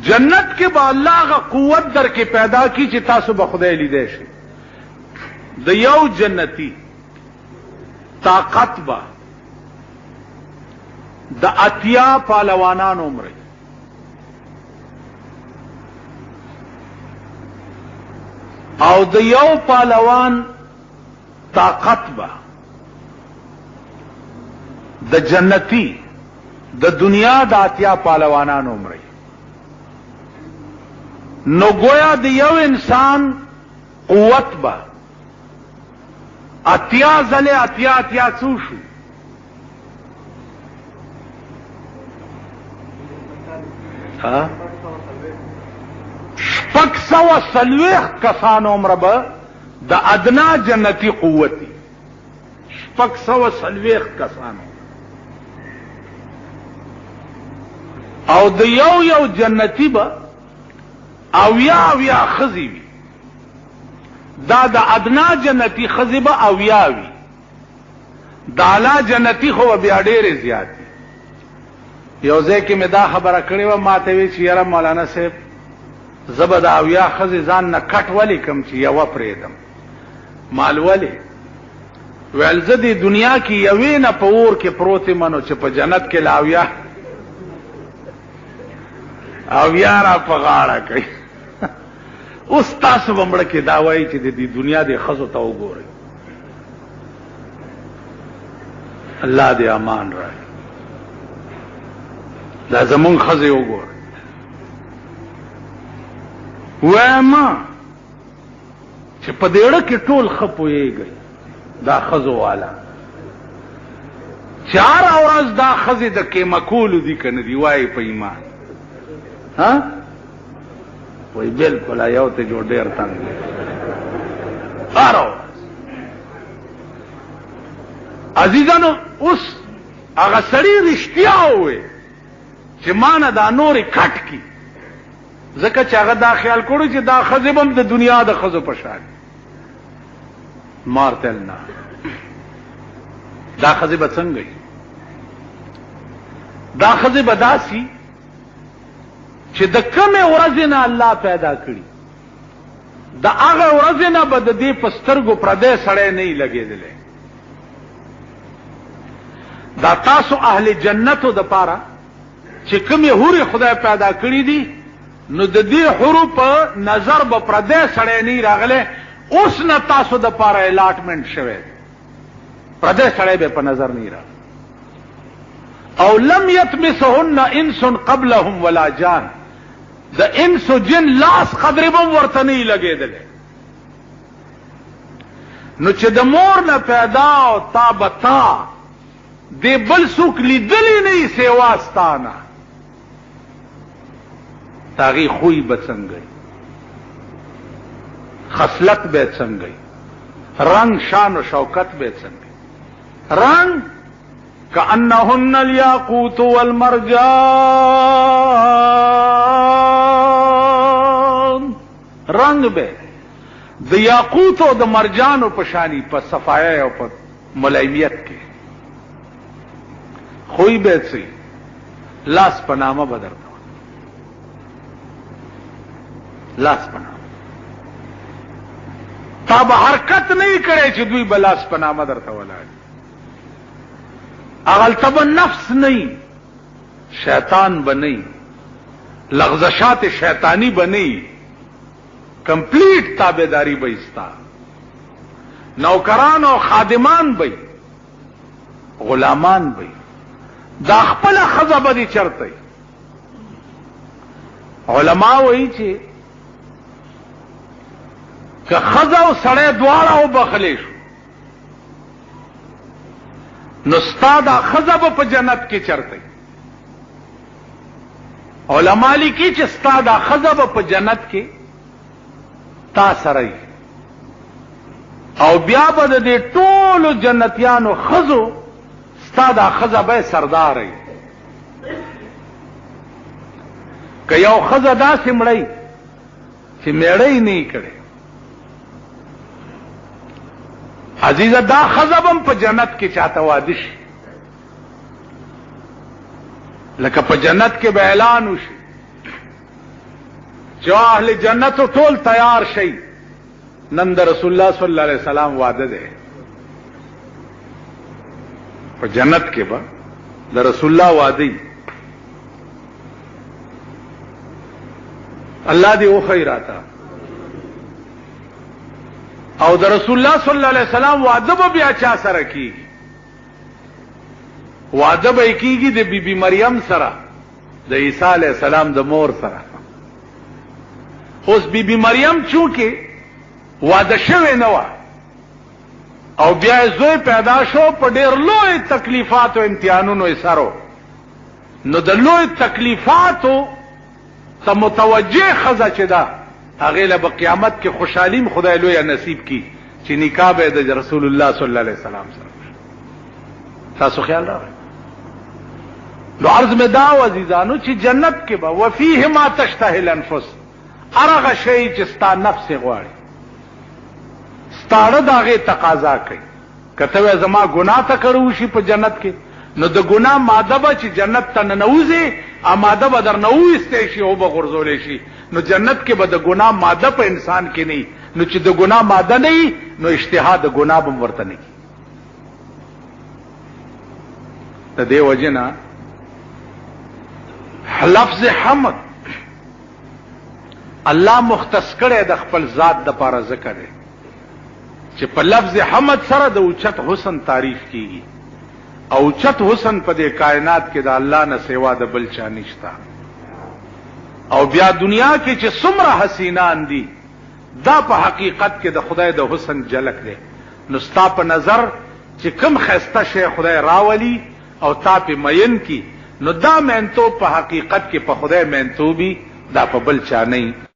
جنت کې به الله هغه قوت درکې پیدا کړي چې تاسو به خدای لیدی شئ. د یو جنتي طاقت به د 80 پهلوانانو عمر وي. او د یو پهلوان طاقت به د جنتی د دنیا د 80 پهلوانانو عمر وي. نو گویا د یو انسان قوت به 80 ځلې 80 80 څو شو؟ ها 640 کسانو عمر به د ادنا جنتی قوت وي. 640 کسانو او د یو یو جنتی به 70 ښځې وي. دا د ادنا جنتی ښځې به 70 وي، د اعلی جنتی خو به بیا ډېرې زیاتې. یو ځای کې مې دا خبره کړې وه، ما ته ویې چې یاره مولانا صاحب زه به د 70 ښځې ځان نه کټ ولې کړم چې یوه پرېږدم؟ مال ولې؟ ویل زه دې دنیا کې یوې نه په اور کې پروت یم، نو چې په جنت کې له 70 را په غاړه کوي. اوس تاسو به مړه کې دا وایي چې د دې دنیا دې ښځو ته وګورئ. الله دې امان راکړي. دا زمونږ ښځې وګورئ. وایم چې په دې اړه کې ټول ښه پوهېږئ، دا ښځو والا چې هره ورځ دا ښځې د قیمه کولو دي که نه دي؟ وایي په ایمان ها وایي بالکل یو ته جوړ ډېر تنګ دی هره ورځ. عزیزانو اوس هغه سړي رښتیا وویل چې ما نه دا نورې کټ کړي، ځکه چې هغه دا خیال کړو چې دا ښځې به هم د دنیا د ښځو په شان مارتل نه، دا ښځې به څنګه وي؟ دا ښځې به داسي چې د کومې ورځې نه الله پیدا کړي د هغه ورځې نه به د دې په سترګو پردی سړی نه وي لګېدلی. دا تاسو اهل جنتو دپاره چې کومې حورې خدای پیدا کړي دي، نو د دې حورو په نظر به پردی سړی نه راغلی. اوس نه تاسو دپاره الاټمنټ شوی دی، پردی سړی به په نظر نه راغلی. او لم یطمسهن انس قبلهم ولا جان، د انس و جن لاس قدرې به هم ورته نه لګېدلی. نو چې د مور نه پیدا او تا به تا دې بل څوک لیدلی نه وي سیوا ستا نه، د هغې خوی به څنګه وي، خصلت به یې څنګه وي، رنګ شان و شوکت به یې څنګه وي. رنګ کأنهن الياقوت والمرجان، رنګ به د یاقوت او د مرجانو په شانی په صفایۍ او په ملایمیت کې. خوی به څه لاس په نامه به درته، لاس په نامه تا به حرکت نه کړی چې دوی به لاس په نامه درته ولاړ. هغلته به نفس نه، شیطان به نه، لغزشات شیطانی به نه، کمپلیټ تابعداري به ستا، نوکران او خادمان به، غلامان به، دا خپله ښځه به دې چرته. علما وایي چې که ښځه او سړی دواړه وبخلی شو، نو ستا دا ښځه به په جنت کې چرته. علما لیکي چې ستا دا ښځه به په جنت کې تا سره وي، او بیا به د دې ټولو جنتیانو ښځو ستا دا ښځه به سردار وي. که یو ښځه داسې مړی چې مېړه یې نه وي کړی، عزیزه دا ښځه به هم په جنت کې چاته واده شي، لکه په جنت کې به اعلان وشي چې اهل جنت ټول تیار شئ، نن د رسول الله صلی الله علیه وسلم واده دی. په جنت کې به د رسول الله واده. الله دې وخیراته. او د رسول الله صلی الله علیه وسلم واده به بیا چا سره کیږي؟ واده به کیږي د بیبي مریم سره، د عیسی علیه السلام د مور سره. اوس بیبي مریم چونکه واده شوې نه وه او بیا یې زوی پیدا شو، په ډېر لوی تکلیفاتو امتحانونو یې سر، نو د لوی تکلیفاتو ته متوجه ښځه چې ده، هغې له به قیامت کې خوشحالي هم خدای لویه نصیب کړي چې نکاح به یې د رسول الله صلی الله علیه وسلم سره. تاسو خیال راغی؟ نو عرض مې دا و عزیزانو چې جنت کې به وفیه ما تشتهي الانفس، هر هغه شی چې ستا نفس یې غواړي، ستا زړه د هغې تقاضا کوي. که ته وایې زما ګناه ته کړه وشي په جنت کې، نو د ګناه ماده به چې جنت ته ننوځې، ماده به درنه وویستی شي او به غورځولی شي. نو جنت کې به د ګناه ماده په انسان کې نه، نو چې د ګناه ماده نه، نو اشتها د ګناه به ورته نه کیږي. د دې وجې نه لفظ حمد الله مختص کړی د خپل ذات د پاره ذکر دی چې په لفظ حمد سره د اوچت حسن تعریف کیږي، او اوچت حسن په دې کائنات کې د الله نه سوا د بل چا نشته. او بیا دنیا کې چې څومره حسینان دي، دا په حقیقت کې د خدای د حسن جلک دی. نو ستا په نظر چې کوم ښایسته شی خدای راولي او تا پې مین کی، نو دا مینتوب په حقیقت کې په خدای مینتوبي، دا په بل چا نه.